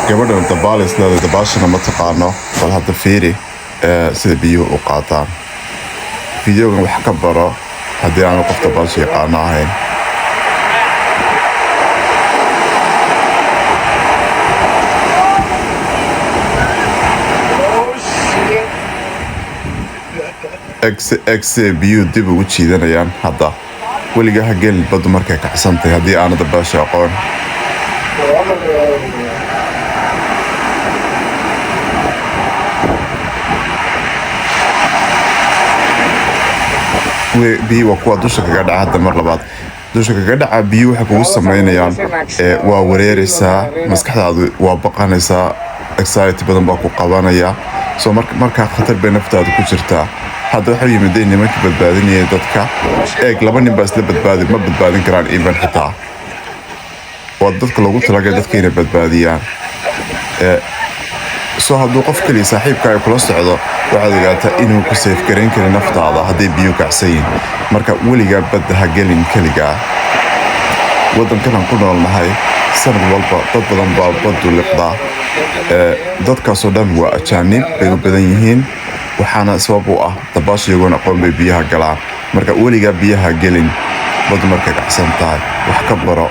Gabadhan dabaal isleeda, dabaashana ma taqaano. Bal hadda fiiri sida biyuhu u qaataan. Videogan wax ka baro haddii aanu qof dabaasha yaqaano ahayn. Oh shit. Eeg biyuhu dib ugu jiidanayaan. Hadda weligaa ha gelin baddu markay kacsantahay haddii aanu dabaasha aqoon. Well, I'm gonna go over there. Biyi waa kuwa dusha kaga dhaca. Hadda mar labaad dusha kaga dhaca biyuhu waxay kugu samaynayaan, waa wareereysaa, maskaxdaadu waa baqanaysaa, anxiety badan baa ku qabanaya. So markaa khatar bay naftaadu ku jirtaa. Hadda waxay yimideen nimankii badbaadinayay dadka. Eeg, laba nin baa isla badbaadi, ma badbaadin karaan even xitaa. Waa dadka loogu talagalay dadka inay badbaadiyaan. So hadduu qof keliya saaxiibka ay kula socdo, waxaad ogaataa inuu ku save garayn karin naftaada hadday biyo kacsan yihiin. Marka weligaa badda ha gelin keligaa. Waddankan aan ku noolnahay sanad walba dad badan baa baddu liqdaa. Dadkaasoo dhan waa ajaanib bay u badan yihiin, waxaana sabab u ah dabaasha iyagoon aqoon bay biyaha galaan. Marka weligaa biyaha gelin baddu markay kacsan tahay. Wax ka baro.